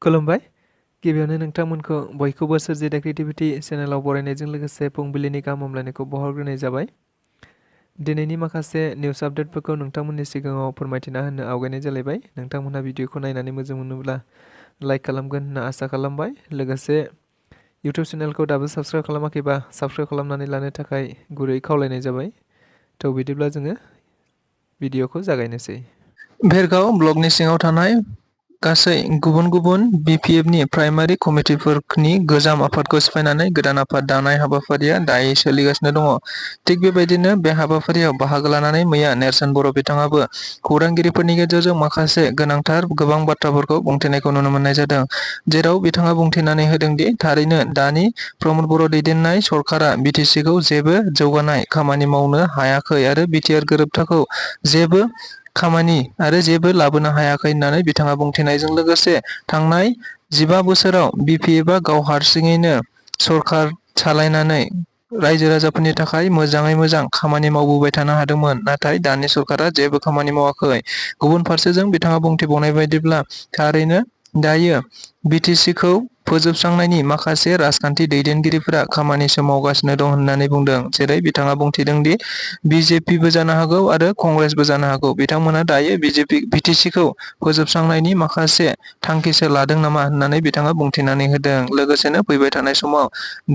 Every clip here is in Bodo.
खुलुमबाय। गिबियावनो नोंथांमोनखौ बयखौबो सोरजिदा क्रिएटिभिटी चेनेलाव बरायनायजों लोगोसे फुंबिलिनि गाहाम हामलायनायखौ बावहरग्रोनाय जाबाय। दिनैनि माखासे निउस आपडेटफोरखौ नोंथांमोननि सिगाङाव फोरमायथिना होनो आवगायनाय जालायबाय। नोंथांमोनहा भिडिअखौ नायनानै मोजां मोनोब्ला लाइक खालामगोन होनना आसा खालामबाय। लोगोसे इउटिउब चेनेलखौ दाबो साबस्क्राइब खालामाखैबा साबस्क्राइब खालामनानै लानो थाखाय गुरै खावलायनाय जाबाय। थ' बिदिब्ला जोङो भिडिअखौ जागायनोसै। भेरगाव ब्लकनि सिङाव थानाय गासै गुबुन गुबुन बिपिएफनि प्राइमारि कमिटिफोरनि गोजाम आफादखौ सिफायनानै गोदान आफाद दानाय हाबाफारिया दायो सोलिगासिनो दङ। थिग बेबायदिनो बे हाबाफारियाव बाहागो लानानै मैया नेरसोन बर' बिथाङाबो खौरांगिरिफोरनि गेजेरजों माखासे गोनांथार गोबां बाथ्राफोरखौ बुंथिनायखौ नुनो मोननाय जादों। जेराव बिथाङा बुंथिनानै होदों दि थारैनो दानि प्रमद बर' दैदेननाय सरकारा बिटिसिखौ जेबो जौगानाय खामानि मावनो हायाखै आरो बिटिआर गोरोबथाखौ जेबो खामानि आरो जेबो लाबोनो हायाखै होननानै बिथाङा बुंथिनायजों लोगोसे थांनाय 15 बोसोराव बिपिएफआ गाव हारसिङैनो सरकार सालायनानै रायजो राजाफोरनि थाखाय मोजाङै मोजां खामानि मावबोबाय थानो हादोंमोन, नाथाय दानि सरकारा जेबो खामानि मावाखै। गुबुन फारसेजों बिथाङा बुंथिबावनाय बायदिब्ला थारैनो दायो बिटिसिखौ फोजोबस्रांनायनि माखासे राजखान्थि दैदेनगिरिफोरा खामानिसो मावगासिनो दं होननानै बुंदों। जेरै बिथाङा बुंथिदों दि बिजेपिबो जानो हागौ आरो कंग्रेसबो जानो हागौ। बिथांमोना दायो बिटिसिखौ फोजोबस्रांनायनि माखासे थांखिसो लादों नामा होननानै बिथाङा बुंथिनानै होदों। लोगोसेनो फैबाय थानाय समाव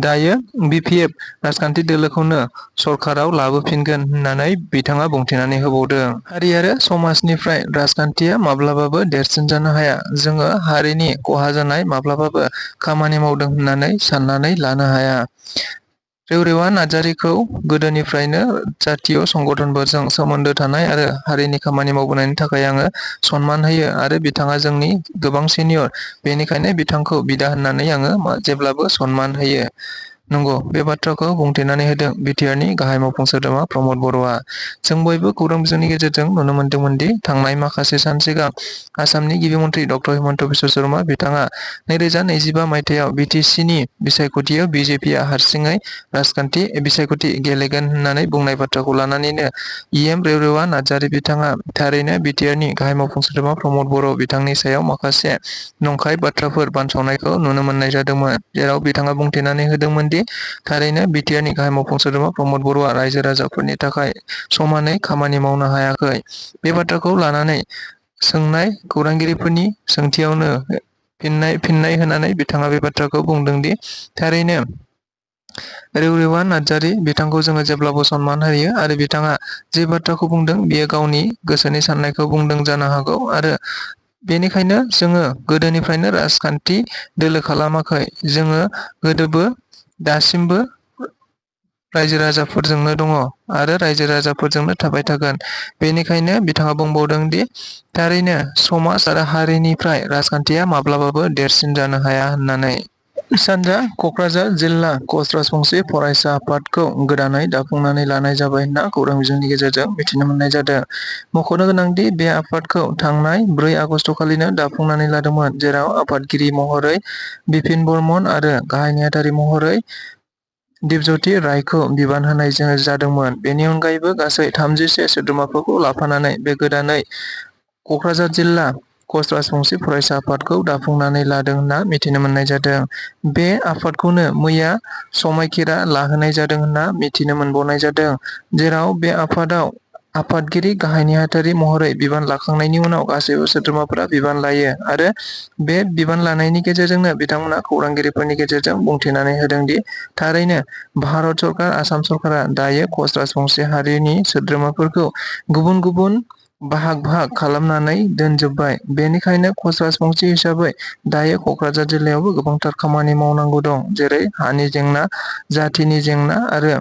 दायो बिपिएफ राजखान्थि दोलोखौनो सरकाराव लाबोफिनगोन होननानै बिथाङा बुंथिनानै होबावदों। हारि आरो समाजनिफ्राय राजखान्थिया माब्लाबाबो देरसिन जानो हाया। जोङो हारिनि खहा जानाय माब्लाबाबो खामानि मावदों होननानै साननानै लानो हाया। रेवरेवा नार्जारीखौ गोदोनिफ्रायनो जातीय संगठनफोरजों सोमोन्दो थानाय आरो हारिनि खामानि मावबोनायनि थाखाय आङो सनमान होयो आरो बिथाङा जोंनि गोबां सिनियर, बेनिखायनो बिथांखौ बिदा होननानै आङो जेब्लाबो सनमान होयो। नंगौ, बे बाथ्राखौ बुंथिनानै होदों बिटिआरनि गाहाय मावफुं सोद्रोमा प्रमद बर'आ। जों बयबो खौरां बिजोंनि गेजेरजों नुनो मोन्दोंमोन दि थांनाय माखासे सान सिगां आसामनि गिबि मन्थ्रि डक्टर हिमन्त बिश्व शर्मा बिथाङा 2025 मायथाइयाव बिटिसिनि बिसायख'थियाव बिजेपिआ हारसिङै राजखान्थि बिसायख'थि गेलेगोन होननानै बुंनाय बाथ्राखौ लानानैनो इएम रेवरेवा नार्जारी बिथाङा थारैनो बिटिआरनि गाहाय मावफुं सोद्रोमा प्रमद बर' बिथांनि सायाव माखासे नंखाय बाथ्राफोर बानसावनायखौ नुनो मोननाय जादोंमोन। जेराव बिथाङा बुंथिनानै होदोंमोन दि थारैनो बिटिआरनि गाहाय मावफुं सोद्रोमा प्रमद बर'आ रायजो राजाफोरनि थाखाय समानै खामानि मावनो हायाखै। बे बाथ्राखौ लानानै सोंनाय खौरांगिरिफोरनि सोंथियावनो फिननाय होनानै बिथाङा बे बाथ्राखौ बुंदों दि थारैनो रेवरेवा नार्जारी बिथांखौ जोङो जेब्लाबो सनमान होयो आरो बिथाङा जे बाथ्राखौ बुंदों बियो गावनि गोसोनि साननायखौ बुंदों जानो हागौ आरो बेनिखायनो जोङो गोदोनिफ्रायनो राजखान्थि दोलो खालामाखै। जोङो गोदोबो दासिमबो रायजो राजाफोरजोंनो दङ आरो रायजो राजाफोरजोंनो थाबाय थागोन। बेनिखायनो बिथाङा बुंबावदों दि थारैनो समाज आरो हारिनिफ्राय राजखान्थिया माब्लाबाबो देरसिन जानो हाया होननानै। सानजा क'क्राझार जिल्ला कच राजबंसि फरायसा आफादखौ गोदानै दाफुंनानै लानाय जाबाय होनना खौरां बिजोंनि गेजेरजों मिथिनो मोननाय जादों। मख'नो गोनांदि बे आफादखौ थांनाय 4 आगस्टखालिनो दाफुंनानै लादोंमोन, जेराव आफादगिरि महरै बिपिन बर्मन आरो गाहाय नेहाथारि महरै दिपज्यति रायखौ बिबान होनाय जादोंमोन। बेनि अनगायैबो गासै 31 सोद्रोमाफोरखौ लाफानानै बे गोदानै क'क्राझार जिल्ला कच राजबंसि फरायसा आफादखौ दाफुंनानै लादों होनना मिथिनो मोननाय जादों। बे आफादखौनो मैया समायखिरा लाहोनाय जादों होनना मिथिनो मोनबावनाय जादों। जेराव बे आफादाव आफादगिरि गाहाय नेहाथारि महरै बिबान लाखांनायनि उनाव गासैबो सोद्रोमाफोरा बिबान लायो आरो बे बिबान लानायनि गेजेरजोंनो बिथांमोना खौरांगिरिफोरनि गेजेरजों बुंथिनानै होदों दि थारैनो भारत सरकार, आसाम सरकारा दायो कच राजबंसि हारिनि सोद्रोमाफोरखौ गुबुन गुबुन बाहाग खालामनानै दोनजोबबाय। बेनिखायनो कच राजबंसि हिसाबै दायो क'क्राझार जिल्लायावबो गोबांथार खामानि मावनांगौ दं। जेरै हानि जेंना, जाथिनि जेंना आरो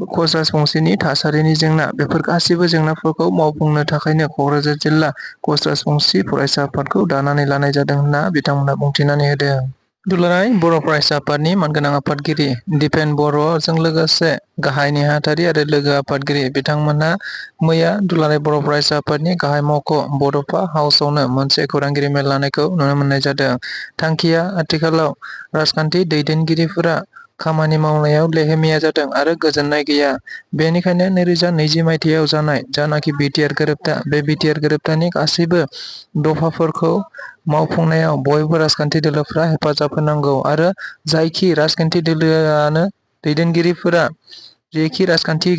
कच राजबंसिनि थासारिनि जेंना, बेफोर गासैबो जेंनाफोरखौ मावफुंनो थाखायनो क'क्राझार जिल्ला कच राजबंसि फरायसा आफादखौ दानानै लानाय जादों होनना बिथांमोना बुंथिनानै होदों। दुलाराय बर' फरायसा आफादनि मानगोनां आफादगिरि दिपेन बर'जों लोगोसे गाहाय नेहाथारि आरो लोगो आफादगिरि बिथांमोनहा मैया दुलाराय बर' फरायसा आफादनि गाहाय मावख' बड'फा हाउसआवनो मोनसे खौरांगिरि मेल लानायखौ नुनो मोननाय जादों। थांखिया आथिखालाव राजखान्थि दैदेनगिरिफोरा खामानि मावनायाव लेहेमिया जादों आरो गोजोननाय गैया। बेनिखायनो 2020 मायथाइयाव जानाय जानाखि बिटिआर गोरोबथा, बे बिटिआर गोरोबथानि गासैबो दफाफोरखौ मावफुंनायाव बयबो राजखान्थि दोलोफोरा हेफाजाब होनांगौ आरो जायखि राजखान्थि दोलोआनो दैदेनगिरिफोरा जेखि राजखान्थि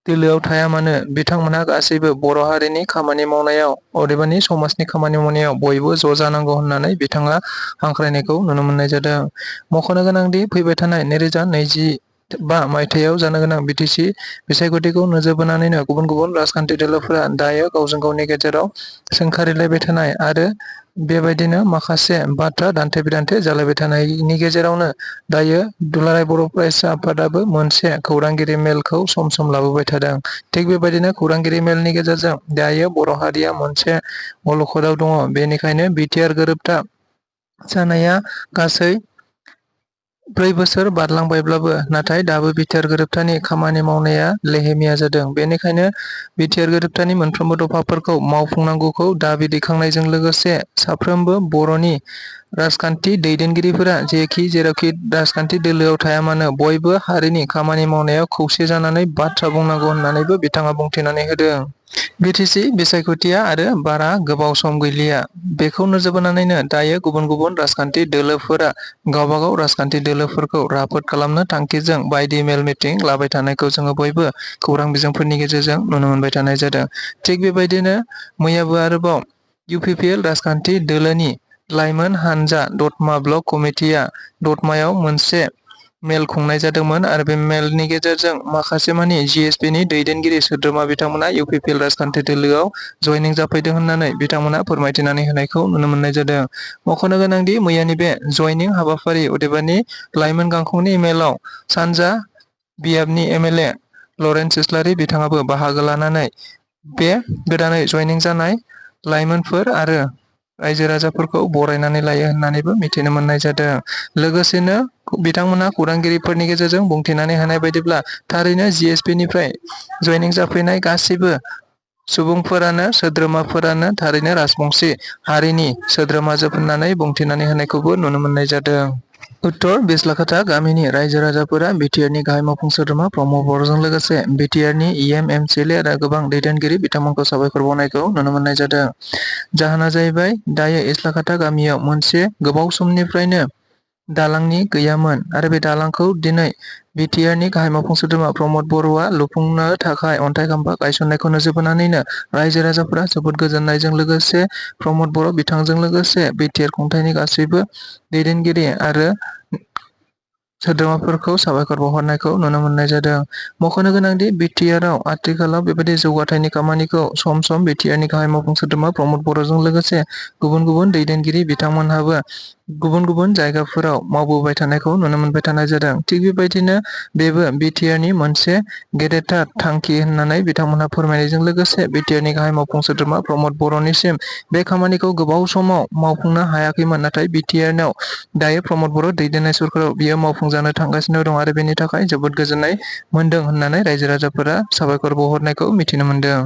दोलोआव थाया मानो बिथांमोनहा गासैबो बर' हारिनि खामानि मावनायाव अदेबानि समाजनि खामानि मावनायाव बयबो ज' जानांगौ होननानै बिथाङा हांख्रायनायखौ नुनो मोननाय जादों। मख'नो गोनांदि फैबाय थानाय 2025 मायथाइयाव जानो गोनां बिटिसि बिसायख'थिखौ नोजोर बोनानैनो गुबुन गुबुन राजखान्थि दोलोफोरा दायो गावजों गावनि गेजेराव सोंखारिलायबाय थानाय आरो बेबायदिनो माखासे बाथ्रा दान्थे-बिदान्थे जालायबाय थानायनि गेजेरावनो दायो दुलाराय बर' फरायसा आफादाबो मोनसे खौरांगिरि मेलखौ सम सम लाबोबाय थादों। थिग बेबायदिनो खौरांगिरि मेलनि गेजेरजों दायो बर' हारिया मोनसे अलखदाव दङ। बेनिखायनो बिटिआर गोरोबथा जानाया गासै 4 बोसोर बारलांबायब्लाबो नाथाय दाबो बिटिआर गोरोबथानि खामानि मावनाया लेहेमिया जादों। बेनिखायनो बिटिआर गोरोबथानि मोनफ्रोमबो दफाफोरखौ मावफुंनांगौखौ दाबि दैखांनायजों लोगोसे साफ्रोमबो बर'नि राजखान्थि दैदेनगिरिफोरा जेखि जेरावखि राजखान्थि दोलोआव थाया मानो बयबो हारिनि खामानि मावनायाव खौसे जानानै बाथ्रा बुंनांगौ होननानैबो बिथाङा बुंथिनानै होदों। बिटिसि बिसायख'थिया आरो बारा गोबाव सम गैलिया। बेखौ नोजोर बोनानैनो दायो गुबुन गुबुन राजखान्थि दोलोफोरा गावबागाव राजखान्थि दोलोफोरखौ राफोद खालामनो थांखिजों बायदि मेल मिटिं लाबाय थानायखौ जोङो बयबो खौरां बिजोंफोरनि गेजेरजों नुनो मोनबाय थानाय जादों। थिग बेबायदिनो मैयाबो आरोबाव इउपिपिएल राजखान्थि दोलोनि लाइमोन हानजा दतमा ब्लक कमिटिया दतमायाव मोनसे मेल खुंनाय जादोंमोन आरो बे मेलनि गेजेरजों माखासेमानि जिएसपिनि दैदेनगिरि सोद्रोमा बिथांमोना इउपिपिएल राजखान्थि दोलोआव जयनिं जाफैदों होननानै बिथांमोना फोरमायथिनानै होनायखौ नुनो मोननाय जादों। मख'नो गोनांदि मैयानि बे जयनिं हाबाफारि अदेबानि लाइमोन गांखंनि मेलाव सानजा बियाबनि एमएलए लरेन्स इस्लारि बिथाङाबो बाहागो लानानै बे गोदानै जयनिं जानाय लाइमोनफोर आरो रायजो राजाफोरखौ बरायनानै लायो होननानैबो मिथिनो मोननाय जादों। लोगोसेनो बिथांमोना खौरांगिरिफोरनि गेजेरजों बुंथिनानै होनाय बायदिब्ला थारैनो जिएसपिनिफ्राय जयनिं जाफैनाय गासैबो सुबुंफोरानो सोद्रोमाफोरानो थारैनो राजबंसि हारिनि सोद्रोमाजोब होननानै बुंथिनानै होनायखौबो नुनो मोननाय जादों। उत्तर बिस्लाखोथा गामिनि रायजो राजाफोरा बिटिआरनि गाहाय मावफुं सोद्रोमा प्रमद बर'जों लोगोसे बिटिआरनि इएम एमसिएलए आरो गोबां दैदेनगिरि बिथांमोनखौ साबायखर बावनायखौ नुनो मोननाय जादों। जाहोना जाहैबाय दायो इस्लाखाथा गामियाव मोनसे गोबाव समनिफ्रायनो दालांनि गैयामोन आरो बे दालांखौ दिनै बिटिआरनि गाहाय मावफुं सोद्रोमा प्रमद बर'आ लुफुंनो थाखाय अन्थाइ खाम्फा गायसननायखौ नोजोर बोनानैनो रायजो राजाफोरा जोबोद गोजोननायजों लोगोसे प्रमद बर' बिथांजों लोगोसे बिटिआर खुंथायनि गासैबो दैदेनगिरि आरो सोद्रोमाफोरखौ साबायखर बावहरनायखौ नुनो मोननाय जादों। मख'नो गोनांदि बिटिआरआव आथिखालाव बेबायदि जौगाथायनि खामानिखौ सम सम बिटिआरनि गाहाय मावफुं सोद्रोमा प्रमद बर'जों लोगोसे गुबुन गुबुन दैदेनगिरि बिथांमोनहाबो गुबुन गुबुन जायगाफोराव मावबोबाय थानायखौ नुनो मोनबाय थानाय जादों। थिग बेबायदिनो बेबो बिटिआरनि मोनसे गेदेरथार थांखि होननानै बिथांमोनहा फोरमायनायजों लोगोसे बिटिआरनि गाहाय मावफुं सोद्रोमा प्रमद बर'निसिम बे खामानिखौ गोबाव समाव मावफुंनो हायाखैमोन नाथाय बिटिआरनाव दायो प्रमद बर' दैदेननाय सरकाराव बियो मावफुंजानो थांगासिनो दं आरो बेनि थाखाय जोबोद गोजोननाय मोनदों होननानै रायजो राजाफोरा साबायखर बावहरनायखौ मिथिनो मोनदों।